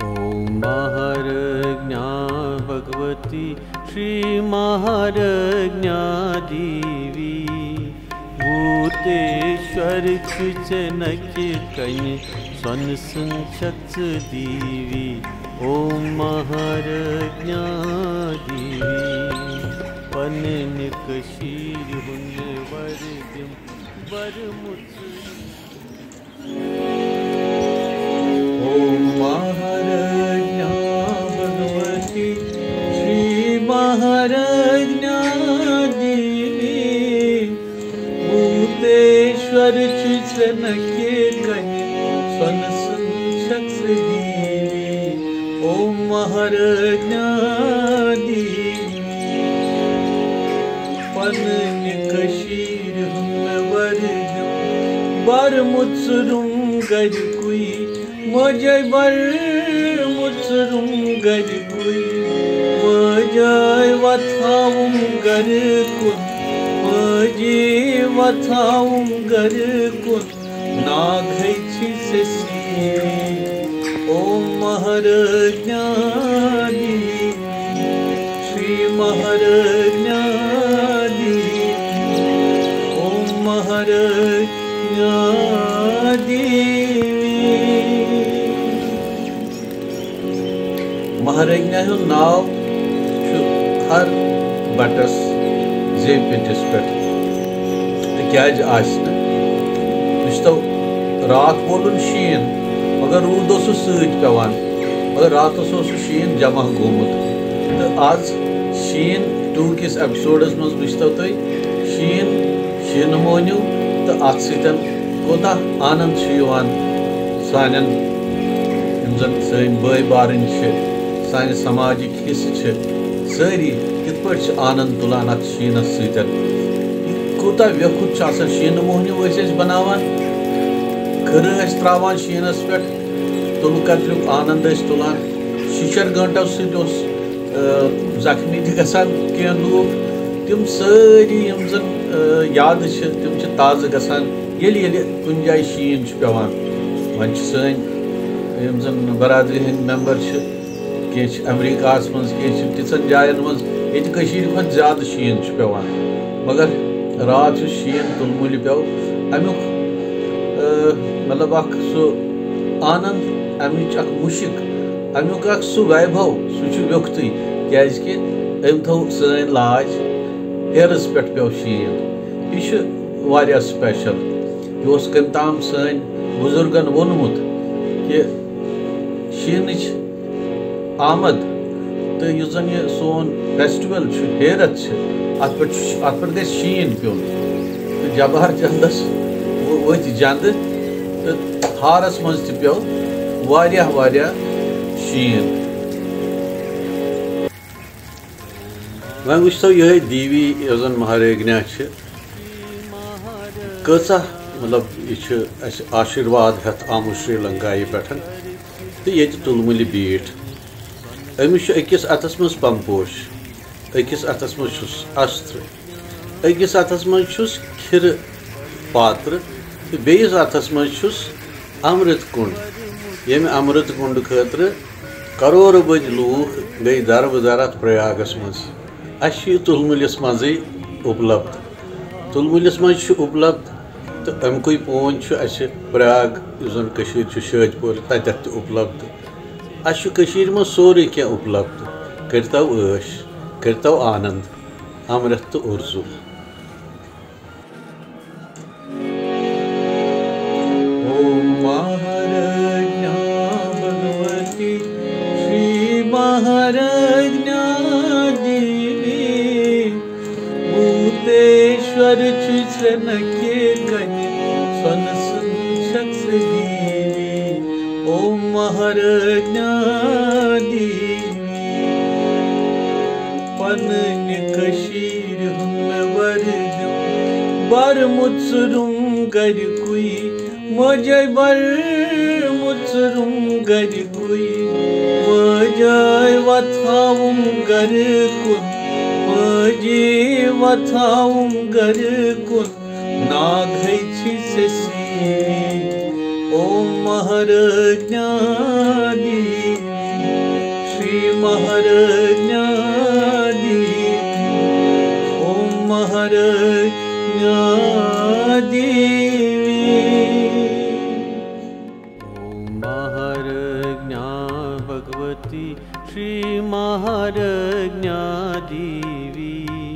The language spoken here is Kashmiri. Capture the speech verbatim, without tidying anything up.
ॐ महारज्ञा भगवती श्री महारज्ञा देवी। भूतेश्वर चुचनक कन्य सन संचत देवी। ॐ महारज्ञा देवी। पनन कशीर हुन वर दिम वर मुच। ॐ महारज्ञा भगवती श्री महारज्ञा देवी। भूतेश्वर चुचनक कन्य सन संचत देवी। ॐ महारज्ञा देवी। पनन कशीर हुन वर दिम वर मुचरुम गरकुई। مجے بر مُژرُم گَرِ کُے، مجے وۄتھاوُم گَرٕ کُن، مجے وۄتھاوُم گَرٕ کُن، ناگہے چھی ژےٚ سیٖری۔ اوم مہرٲجنی، شری مہرٲجنی، اوم مہرٲج دیوی۔ مہرٲجنہِ ہُنٛد ناو چھُ ہر بٹس زیوِ پیٚٹِس پٮ۪ٹھ، تہٕ کیٛازِ آسہِ نہٕ؟ وٕچھتو، راتھ وولُن شیٖن، مگر روٗد اوسُس سۭتۍ پٮ۪وان، مگر راتَس اوس سُہ شیٖن جمع گوٚمُت۔ تہٕ آز شیٖن ٹوٗ کِس ایپیسوڈَس منٛز وٕچھتو تُہۍ شیٖن، شیٖنہٕ مۄہنیو تہٕ اَتھ سۭتۍ کوٗتاہ آنند چھُ یِوان سانٮ۪ن، یِم زَن سٲنۍ بٲے بارٕنۍ چھِ، سانہِ سماجٕکۍ حصہٕ چھِ، سٲری کِتھ پٲٹھۍ چھِ آنند تُلان اَتھ شیٖنَس سۭتۍ۔ یہِ کوٗتاہ ویوٚکھُت چھُ آسان۔ شیٖنہٕ مۄہنیو ٲسۍ أسۍ بَناوان، کھٕرٕ ٲسۍ ترٛاوان شیٖنَس پٮ۪ٹھ، تُلہٕ کَتریُک آنند ٲسۍ تُلان۔ شِشَر گٲنٛٹو سۭتۍ اوس، آ، زخمی تہِ گژھان کینٛہہ لوٗکھ۔ تِم سٲری یِم زَن، آ، یادٕ چھِ، تِم چھِ تازٕ گژھان، ییٚلہِ، ییٚلہِ کُنہِ جایہِ شیٖن چھُ پٮ۪وان۔ وۄنۍ چھِ سٲنۍ یِم زَن برادری ہٕنٛدۍ مٮ۪مبَر چھِ، کینٛہہ چھِ امریکہس منٛز، کینٛہہ چھِ تِژھن جاین منٛز، ییٚتہِ کٔشیٖرِ کھۄتہٕ زیادٕ شیٖن چھُ پٮ۪وان۔ مگر راتھ یُس شیٖن تُلمُلہِ پیوٚو، اَمیُک، آ، مطلب، اکھ سُہ آنند، اَمِچ اکھ مُشک، اَمیُک اکھ سُہ ویبھو، سُہ چھُ ویوٚکھتٕے، کیازِ کہِ أمۍ تھٲو سٲنۍ لاج ہیرس پٮ۪ٹھ پیوٚو شیٖن۔ یہِ چھُ واریاہ سپیشل۔ یہِ اوس کٔمۍ تام سٲنۍ بُزرگن ووٚنمُت کہِ شیٖنٕچ آمد تہٕ یُس زَن یہِ سون فیسٹیول چھُ، ہیرتھ چھِ، اَتھ پٮ۪ٹھ چھُ، اَتھ پٮ۪ٹھ گژھِ شیٖن پیوٚن۔ تہٕ جبار چندس و-، ؤتھۍ جندٕ تہٕ ہارس منٛز تہِ پیوٚو واریاہ، واریاہ شیٖن۔ وۄنۍ وٕچھتو یِہوٚے دیوی یۄس زَن مہارٲگنیا چھِ، کۭژاہ، مطلب، یہِ چھِ اَسہِ آشیٖرواد ہٮ۪تھ آمُت شری لنکایہِ پٮ۪ٹھ تہٕ ییٚتہِ تُلمُلہِ بیٖٹھ۔ أمِس چھُ أکِس اَتھَس منٛز پَمپوش، أکِس اَتھَس منٛز چھُس اَسترٕ، أکِس اَتھَس منٛز چھُس کھِرٕ پاترٕ تہٕ بیٚیِس اَتھَس منٛز چھُس اَمرِت کُنٛڈ، ییٚمہِ اَمرِت کُنٛڈ خٲطرٕ کَرورٕ بٔدۍ لوٗکھ گٔے دَربٕدَر اَتھ پرٛیاگَس منٛز۔ اَسہِ چھُ یہِ تُلمُلِس منٛزٕے اُپلبد۔ تُلمُلِس منٛز چھُ اُپلبد تہٕ اَمہِ کُے پون چھُ اَسہِ پرٛیاگ، یُس زَن کٔشیٖرِ چھُ شٲدۍ پورِ، تَتٮ۪تھ تہِ اُپلبد۔ اَسہِ چھُ کٔشیٖرِ منٛز سورُے کینٛہہ اُپلبد۔ کٔرۍتو عٲش، کٔرۍتو آنند، اَمرِت تہٕ اُرزوٗ۔ ॐ महारज्ञा भगवती श्री महारज्ञा देवी। भूतेश्वर चुचनके कन्य सन संचक देवी। ॐ महारज्ञा देवी। پننہِ کٔشیٖرِ ہُنٛد مےٚ وردِم، بر مُژرُم گرِ کُے، مجے بر مُژرُم گرِ کُے، مجے وۄتھاوُم گرٕ کُن، مجے وۄتھاوُم گرٕ کُن، ناگہے چھی ژےٚ سیٖری، او مہرٲجنی۔ महारज्ञा देवी, ॐ महारज्ञा देवी। ॐ महारज्ञा भगवती श्री महारज्ञा देवी।